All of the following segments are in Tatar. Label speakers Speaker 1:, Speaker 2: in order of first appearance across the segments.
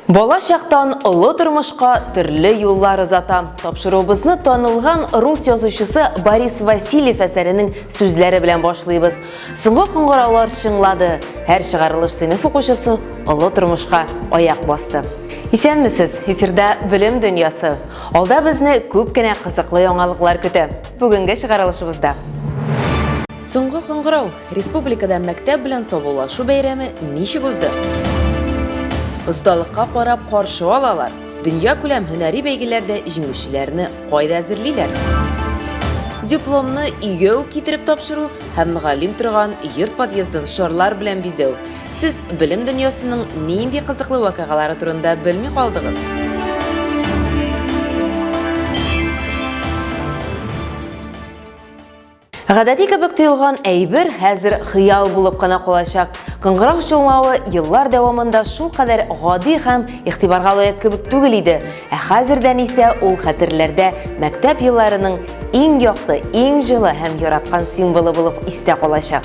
Speaker 1: Бала чактан олы тормышка төрле юллар озата. Тапшыруыбызны танылган рус язучысы Борис Васильев әсәренең сүзләре белән башлыйбыз. Соңгы кыңгыраулар чыңлады. Һәр чыгарылыш сыйныф укучысы олы тормышка аяк басты. Исәнмесез, эфирда Белем дөньясы. Алда безне күп кенә кызыклы яңалыклар көтә. Бүгенге чыгарылышыбызда. Соңгы кыңгырау. Республикада мәктәп белән саубуллашу бәйрәме ничек узды? Осталыкка карап каршы алалар. Дөньякүләм һөнәри бәйгеләрдә җиңүчеләрне кайда әзерлиләр? Дипломны өйгә үк китереп тапшыру һәм мөгаллим торган йорт подъездын шарлар белән бизәү. Сез белем дөньясының нинди кызыклы вакыйгалары турында белми калдыгыз? Гадәти кебек тоелган әйбер хәзер хыял булып кына калачак. Кыңгырау чыңлавы еллар дәвамында шулкадәр гади һәм игътибарга лаек кебек түгел иде. Ә хәзердән исә ул хәтерләрдә мәктәп елларының иң якты, иң җылы һәм яраткан символы булып истә калачак.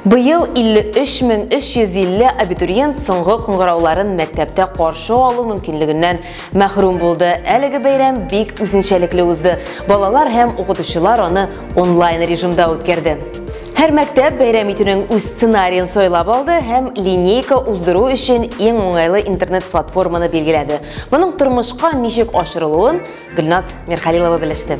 Speaker 1: Быел 53350 абитуриент соңгы кыңгырауларын мәктәптә каршы алу мөмкинлегеннән мәхрүм булды. Әлеге бәйрәм бик үзенчәлекле узды. Балалар һәм укытучылар аны онлайн режимда үткәрде. Һәр мәктәп бәйрәм итүнең үз сценариен сайлап алды һәм линейка уздыру өчен иң уңайлы интернет-платформаны билгеләде. Моның тормышка ничек ашырылуын Гөлназ Мирхалилова белеште.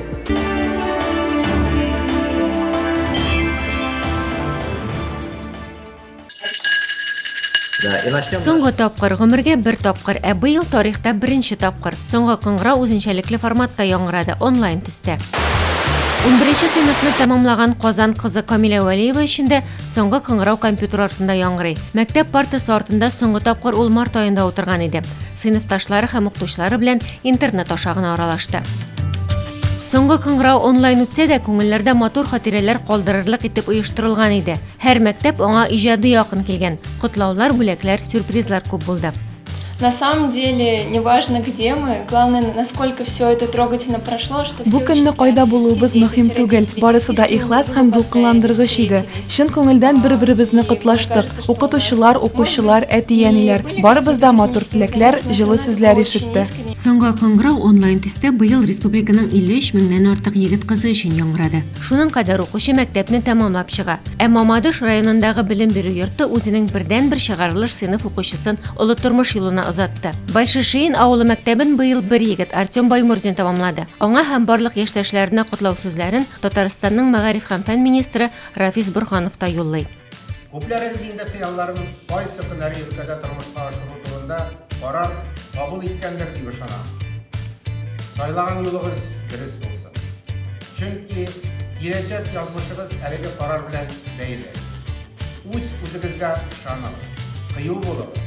Speaker 2: Соңгы тапкыр, гомергә бер тапкыр, ә быел тарихта беренче тапкыр. Соңгы кыңгырау үзенчәлекле форматта яңгырады, онлайн төстә. Унберенче сыйныфны тәмамлаган Казан кызы Камилә Вәлиева өчен дә соңгы кыңгырау компьютер артында яңгырый. Мәктәп партасы артында соңгы тапкыр ул март аенда утырган иде. Сыйныфташлары һәм укытучылары белән интернет аша гына аралашты. Соңгы кыңгырау онлайн үтсә дә, күңелләрдә матур хатирәләр калдырырлык итеп оештырылган иде. Һәр мәктәп аңа иҗади якын килгән. Котлаулар, бүләкләр, сюрпризлар күп булды.
Speaker 3: На самом деле, неважно где мы, главное, насколько все это трогательно прошло, что
Speaker 4: Бу көнне кайда булуыбыз мөһим түгел, барысы да ихлас һәм дулкынландыргыч иде. Чын күңелдән бер-беребезне котлаштык. Укытучылар, укучылар, әти-әниләр, барыбыз да матур теләкләр, җылы сүзләр ишетте.
Speaker 2: Соңгы кыңгырау онлайн төстә быел республиканың 53 меңнән артык егет-кызы өчен яңгырады. Шуның кадәр укучы мәктәпне тәмамлап чыга. Ә Мамадыш районындагы белем бирү йорты үзенең бердәнбер чыгарылыш сыйныф укучысын олы тормыш юлына озатты. Большешиин авылы мәктәбен быел бер егет, Артем Баймурзин тәмамлады. Аңа һәм барлык яшьтәшләренә котлау сүзләрен Татарстанның мәгариф һәм фән министры Рафис Борһанов та юллый.
Speaker 5: Күпләрегез инде хыялларын кайсы һөнәри өлкәдә тормышка ашыру турында карар кабул иткәндер дип ышанам. Сайлаган юлыгыз дөрес булсын. Чөнки киләчәк язмышыгыз әлеге карар белән бәйле. Үз үзегезгә ышаныгыз, кыю булыгыз,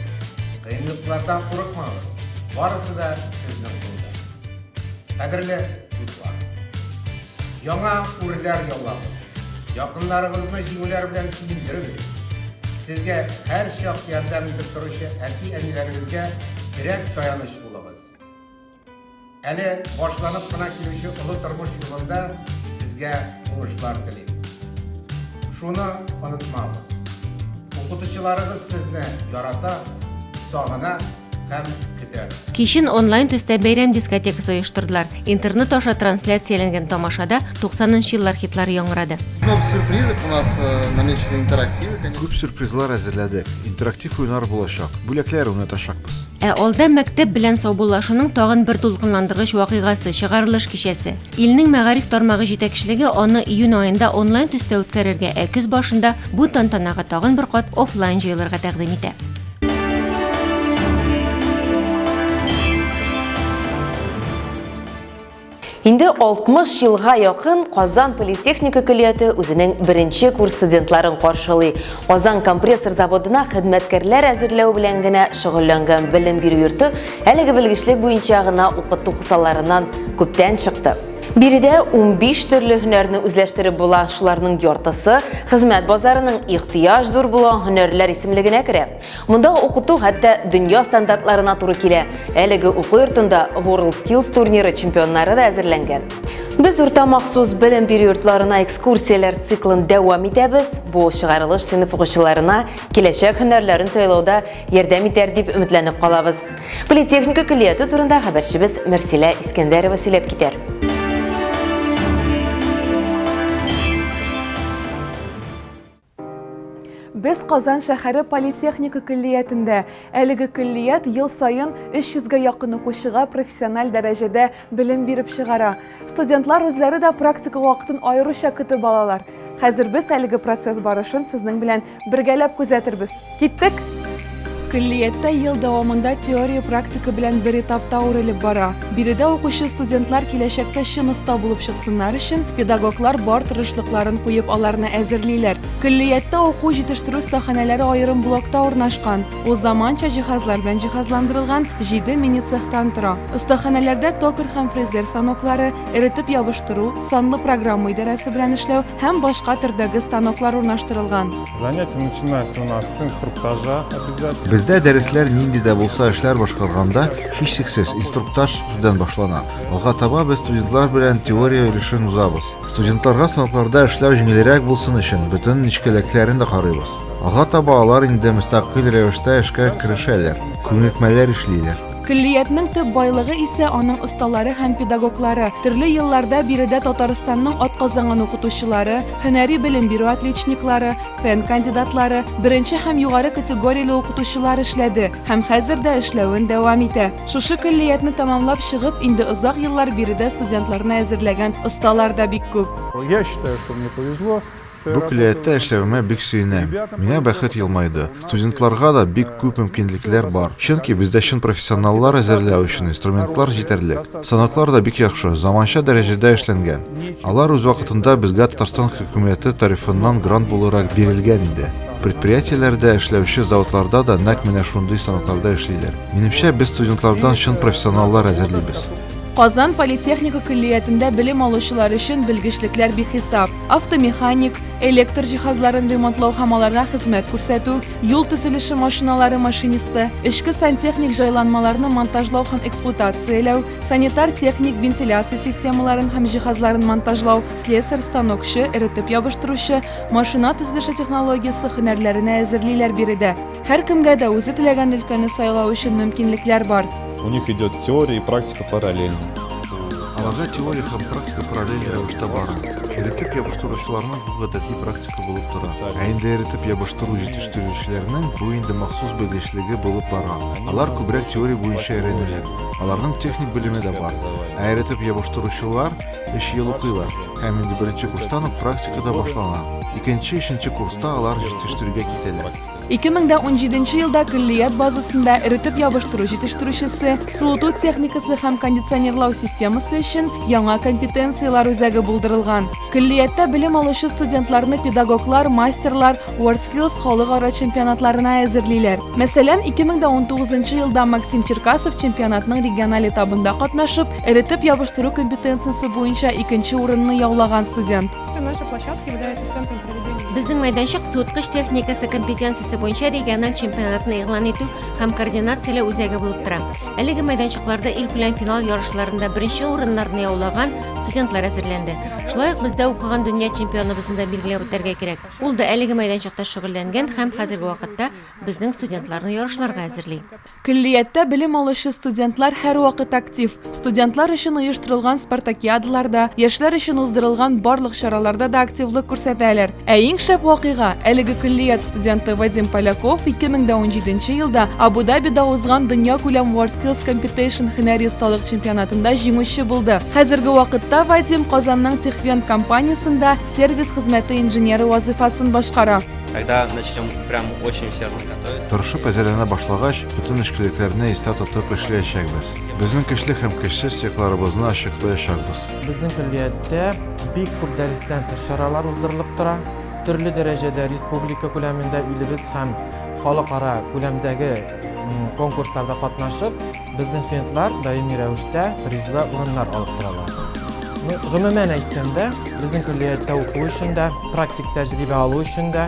Speaker 5: кыенлыклардан курыкмагыз, барысы да сезнең кулда. Кадерле дуслар, яңа үрләр яулагыз, якыннарыгызны җиңүләр белән сөендерегез. Сезгә һәрчак ярдәм итеп торучы әти-әниләрегезгә терәк-таяныч булыгыз. Әле башланып кына килүче олы тормыш юлында сезгә уңышлар телим. Шуны онытмагыз. Укытучыларыгыз сезне ярата, сагына һәм көтә.
Speaker 2: Кичен онлайн төстә бәйрәм дискотекасы оештырдылар. Интернет аша трансляцияләнгән тамашада 90 нчы еллар хитлары яңгырады.
Speaker 6: Много сюрпризов у нас э, намечены интерактивы, конечно.
Speaker 7: Күп сюрпризлар әзерләдек. Интерактив уеннар булачак. Бүләкләр уйнатачакбыз.
Speaker 2: Ә алда мәктәп белән саубуллашуның тагын бер дулкынландыргыч вакыйгасы, чыгарылыш кичәсе. Илнең мәгариф тармагы җитәкчелеге аны июнь аенда онлайн төстә үткәрергә, ә көз башында бу тантанага тагын бер кат офлайн җыелырга тәкъдим итә.
Speaker 1: Инде 60 елга якын Казан политехника көллияте үзенең беренче курс студентларын каршылый. Казан компрессор заводына хезмәткәрләр әзерләү белән генә шөгыльләнгән белем бирү йорты әлеге белгечлек буенча гына укыту кысаларыннан күптән чыкты. Биредә 15 төрле һөнәрне үзләштереп була. Шуларның яртысы хезмәт базарының ихтыяҗ зур булган һөнәрләр исемлегенә керә. Монда укыту хәтта дөнья стандартларына туры килә. Әлеге уку йортында WorldSkills турниры чемпионнары да әзерләнгән. Без урта махсус белем бирү йортларына экскурсияләр циклын дәвам итәбез. Бу чыгарылыш сыйныф укучыларына киләчәк һөнәрләрен сайлауда ярдәм итәр дип өметләнеп калабыз. Политехника көллияте турында хәбәрчебез Мәрсилә Искәндәрова сөйләп китәр.
Speaker 4: Без Казан шәһәре политехника көллиятендә. Әлеге көллият ел саен 300 гә якын укучыга профессиональ дәрәҗәдә белем биреп чыгара. Студентлар үзләре дә практика вакытын аеруча көтеп алалар. Хәзер без әлеге процесс барышын сезнең белән бергәләп күзәтербез. Киттек! Көллияттә ел дәвамында теория практика белән бер этапта үрелеп бара. Биредә укучы студентлар киләчәктә чын оста булып чыксыннар өчен, педагоглар бар тырышлыкларын куеп аларны әзерлиләр. Көллияттә уку-җитештерү остаханәләре аерым блокта урнашкан. Ул заманча җиһазлар белән җиһазландырылган җиде мини-цехтан тора. Остаханәләрдә токарь һәм фрезер станоклары, эретеп ябыштыру, санлы программа идарәсе белән эшләү һәм башка төрдәге станоклар урнаштырылган.
Speaker 8: Занятия начинаются у нас с инструктажа обязательно.
Speaker 7: Бездә дәресләр нинди дә булса эшләр башкарганда, һичшиксез, инструктаж сүздән башлана. Алга таба без студентлар белән теория өлешен узабыз. Студентларга станокларда эшләү җиңелрәк булсын өчен, бөтен нечкәлекләрен дә карыйбыз. Алга таба алар инде мөстәкыйль рәвештә эшкә керешәләр, күнекмәләр эшлиләр.
Speaker 4: Көллиятнең төп байлыгы исә аның осталары һәм педагоглары. Төрле елларда биредә Татарстанның атказанган укытучылары, һөнәри белем бирү отличниклары, фән кандидатлары, беренче һәм югары категорияле укытучылар эшләде һәм хәзер дә эшләвен дәвам итә. Шушы көллиятне тәмамлап чыгып, инде озак еллар биредә студентларны әзерләгән осталар да бик күп.
Speaker 8: Я считаю, что мне повезло.
Speaker 7: Бу көллияттә эшләвемә бик сөенәм. Миңа бәхет елмайды. Студентларга да бик күп мөмкинлекләр бар. Чөнки бездә чын профессионаллар әзерләү өчен инструментлар җитәрлек. Станоклар да бик яхшы, заманча дәрәҗәдә эшләнгән. Алар үз вакытында безгә Татарстан хөкүмәте тарифыннан грант буларак бирелгән иде. Предприятиеләрдә эшләүче заводларда да нәкъ менә шундый станокларда эшлиләр. Минемчә, без студентлардан чын профессионаллар әзерлибез.
Speaker 4: Казан политехника көллиятендә белем алучылар өчен белгечлекләр бихисап. Автомеханик, электр җиһазларын ремонтлау һәм аларга хезмәт күрсәтү, юл төзелеше машиналары машинисты, эчке сантехник җайланмаларны монтажлау һәм эксплуатацияләү, санитар-техник вентиляция системаларын һәм җиһазларын монтажлау, слесарь, станокчы, эретеп ябыштыручы, машина төзелеше технологиясе һөнәрләренә әзерлиләр биредә. Һәркемгә дә үзе теләгән өлкәне сайлау өчен мөмкинлекләр бар.
Speaker 8: У них идет теория и практика параллельно.
Speaker 7: Аларда теория һәм практика параллель рәвештә бара. Эретеп ябыштыручыларның бу гадәти практика булып тора. Ә инде эретеп ябыштыру җитештерүчеләрнең бу инде махсус белгечлеге булып бара. Алар күбрәк теория буенча өйрәнәләр. Аларның техник белеме дә бар. Ә эретеп ябыштыручылар өч ел укыйлар. Һәм инде беренче курстан ук практика да башлана. Икенче, өченче курста алар җитештерүгә китәләр.
Speaker 4: 2017 елда көллият базасында эретеп ябыштыру җитештерүчесе, суыту техникасы һәм кондиционерлау системасы өчен яңа компетенцияләр үзәге булдырылган. Көллияттә белем алучы студентларны педагоглар, мастерлар WorldSkills халыкара чемпионатларына әзерлиләр. Мәсәлән, 2019 елда Максим Черкасов чемпионатның региональ этабында катнашып, эретеп ябыштыру компетенциясе буенча икенче урынны яулаган студент.
Speaker 9: Наша площадка является центром проведения.
Speaker 2: Безнең мәйданчык суыткыч техникасы компетенциясе буенча региональ чемпионатны игълан итү һәм координацияләү үзәге булып тора. Әлеге мәйданчыкларда илкүләм финал ярышларында беренче урыннарны яулаган студентлар әзерләнде. Шулай ук бездә укыган дөнья чемпионыбызны да билгеләп үтәргә кирәк. Ул да әлеге мәйданчыкта шөгыльләнгән һәм хәзерге вакытта безнең студентларны ярышларга әзерли.
Speaker 4: Көллияттә белем алучы студентлар һәрвакыт актив. Студентлар өчен оештырылган спартакиадаларда, яшьләр өчен уздырылган барлык чараларда да активлык күрсәтәләр. Ә иң шәп вакыйга, әлеге көллият студенты Вадим Поляков 2017 елда Абу-Дабида узган дөньякүләм WorldSkills Competition һөнәри осталык чемпионатында җиңүче булды. Хәзерге вакытта Вадим Казанның Техвент компаниясендә сервис хезмәте инженеры вазыйфасын башкара.
Speaker 10: Когда начнем прям очень усердно готовиться.
Speaker 7: Тырышып әзерләнә башлагач, бөтен нечкәлекләрне истә тотып эшләячәкбез. Безнең көчле һәм көчсез якларыбызны ачыклаячакбыз.
Speaker 11: Безнең көллияттә бик күп дәрестән тыш чаралар уздырылып тора. Төрле дәрәҗәдә республика күләмендә, илебез һәм халыкара күләмдәге конкурсларда катнашып, безнең студентлар даими рәвештә призлы урыннар алып торалар. Ну, гомумән әйткәндә, безнең көллияттә уку өчен дә, практик тәҗрибә алу өчен дә,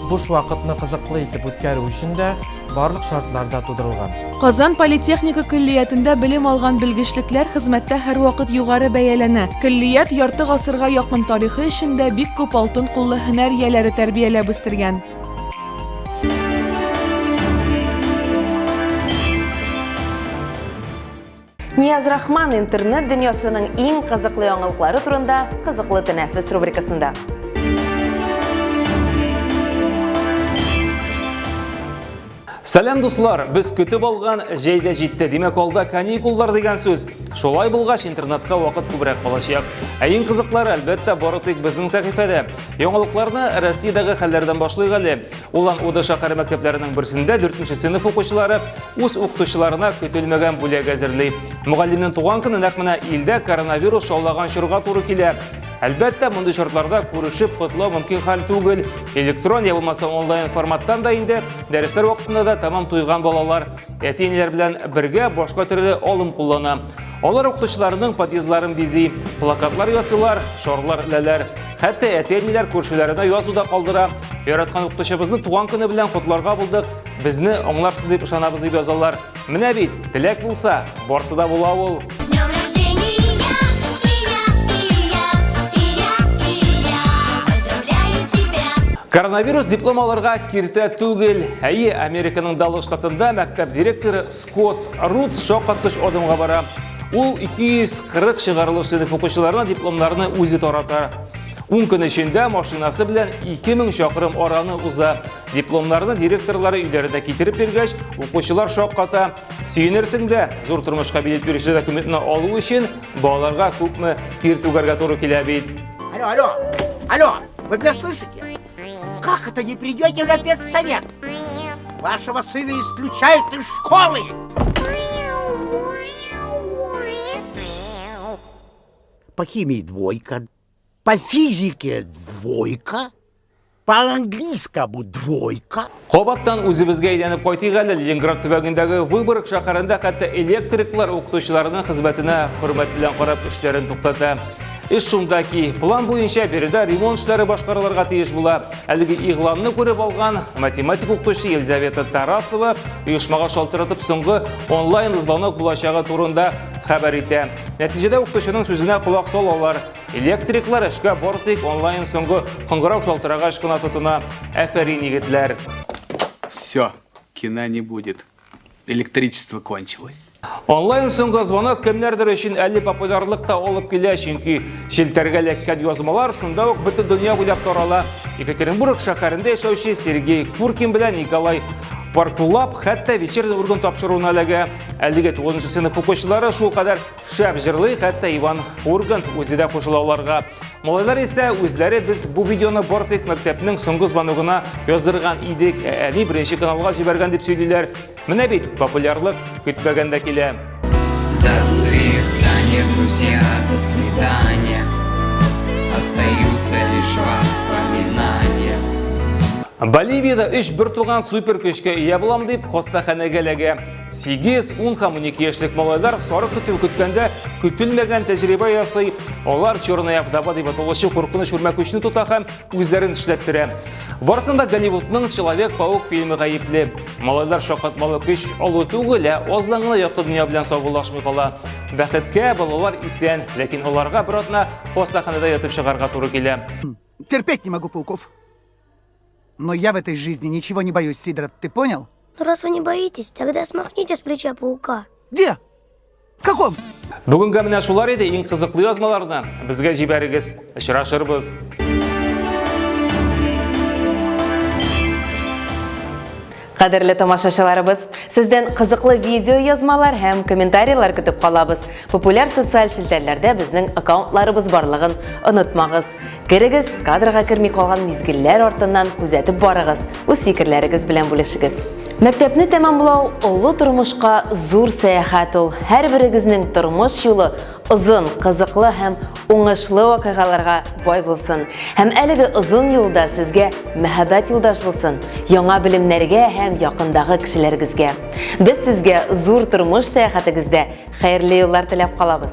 Speaker 11: буш вакытны кызыклы итеп үткәрү өчен дә барлык шартлар да тудырылган.
Speaker 4: Казан политехника көллиятендә белем алган белгечлекләр хезмәттә һәрвакыт югары бәяләнә. Көллият ярты гасырга якын тарихы эчендә бик күп алтын куллы һөнәр ияләре тәрбияләп үстергән.
Speaker 1: Нияз Рахман интернет дөньясының иң кызыклы яңалыклары турында Кызыклы тәнәфес рубрикасында.
Speaker 12: Сәлам дуслар, без көтеп алган җәй дә җитте. Димәк, алда каникуллар дигән сүз. Шулай булгач, интернетка вакыт күбрәк калачак. Ә иң кызыклары, әлбәттә, бары тик безнең сәхифәдә. Яңалыкларны Россиядәге хәлләрдән башлыйк әле. Улан-Удэ шәһәре мәктәпләренең берсендә 4 сыйныф укучылары үз укытучыларына көтелмәгән бүләк әзерли. Мөгаллимнең туган көне нәкъ менә илдә коронавирус шаулаган чорга туры килә. Әлбәттә, мондый шартларда күрешеп котлау мөмкин хәл түгел. Электрон я булмаса онлайн форматтан да инде дәресләр вакытында да тәмам туйган балалар әти-әниләр белән бергә башка төрле алым куллана. Алар укытучыларының подъездларын бизи, плакатлар ясыйлар, шарлар эләләр. Хәтта әти-әниләр күршеләренә язу да калдыра. Яраткан укытучыбызны туган көне белән котларга булдык. Безне аңларсыз дип ышанабыз дип язалар. Менә бит, теләк булса, барсы да була ул. Коронавирус диплом алырга киртә түгел. Әйе, Американың Даллас штатында мәктәп директоры Скотт Рутс шаккаткыч адымга бара. Ул 240 чыгарылыш сыйныф укучыларына дипломнарны үзе тарата. 10 көн эчендә машинасы белән 2000 чакрым араны уза. Дипломнарны директорлары өйләренә китереп биргәч, укучылар шакката. Сөенерсең дә, зур тормышка билет бирүче документны алу өчен балаларга күпме тир түгәргә туры килә бит.
Speaker 13: Алло, алло, алло, вы меня слышите? Как это не придете на педсовет? Вашего сына исключают из школы! По химии двойка, по физике двойка, по английскому двойка.
Speaker 12: Кабаттан үзебезгә әйләнеп кайтыйк әле. Ленинград төбәгендәге Выборг шәһәрендә хәтта электриклар укытучыларының хезмәтенә хөрмәт белән карап эшләрен туктата. Эш шунда ки, план буенча биредә ремонт эшләре башкарылырга тиеш була. Әлеге игъланны күреп алган математик укытучы Елизавета Тарасова оешмага шалтыратып соңгы онлайн звонок булачагы турында хәбәр итә. Нәтиҗәдә укытучының сүзенә колак салалар. Электриклар эшкә бары тик онлайн соңгы кыңгырау шалтырагач кына тотына. Әфәрин, егетләр!
Speaker 14: Все, кино не будет. Электричество кончилось.
Speaker 12: Онлайн соңгы звонок кемнәрдер өчен әле популярлык та алып килә, чөнки челтәргә эләккән язмалар шунда ук бөтен дөнья буйлап тарала. Екатеринбург шәһәрендә яшәүче Сергей Куркин белән Николай Паркулап хәтта Вечерний Ургант тапшыруына эләгә. Әлеге 9 сыйныф укучылары шулкадәр Шәп җырлый, хәтта Иван Ургант үзе дә кушыла аларга. Малайлар исә үзләре без бу видеоны бары тик мәктәпнең соңгы звоногына яздырган идек, ә әни беренче каналга җибәргән дип сөйлиләр. Менә бит популярлык көтмәгәндә килә.
Speaker 15: До свидания, друзья, до свидания. Остаются лишь воспоминания.
Speaker 12: Боливиядә өч бертуган супер көчкә ия булам дип хастаханәгә эләгә. 8, 10 һәм 12 яшьлек малайлар сары көтү көткәндә көтелмәгән тәҗрибә ясый. Алар Черная вдова дип аталучы куркыныч үрмәкүчне тота һәм үзләрен эшләттерә. Барысын да Голливудның Человек-паук фильмы гаепле. Малайлар шаккатмалы көч алу түгел, ә аздан гына якты дөнья белән саубуллашмый кала. Бәхеткә, балалар исән, ләкин аларга бер атна хастаханәдә ятып чыгарга туры килә.
Speaker 16: Терпеть не могу пауков. Но я в этой жизни ничего не боюсь, Сидоров, ты понял?
Speaker 17: Ну раз вы не боитесь, тогда смахните с плеча паука.
Speaker 16: Где? В каком?
Speaker 12: Бүгенгә менә шулар иде иң кызыклы язмаларны безгә җибәрегез. Очрашырбыз.
Speaker 1: Кадерле тамашачыларыбыз, сездән кызыклы видео язмалар һәм комментарийлар көтеп калабыз. Популяр социаль челтәрләрдә безнең аккаунтларыбыз барлыгын онытмагыз. Керегез, кадрга керми калган мизгелләр артыннан күзәтеп барыгыз, үз фикерләрегез белән бүлешегез. Мәктәпне тәмамлау олы тормышка зур сәяхәт ул. Һәрберегезнең тормыш юлы озын, кызыклы һәм уңышлы вакыйгаларга бай булсын. Һәм әлеге озын юлда сезгә мәхәббәт юлдаш булсын, яңа белемнәргә һәм якындагы кешеләрегезгә. Без сезгә зур тормыш сәяхәтегездә хәерле юллар теләп калабыз.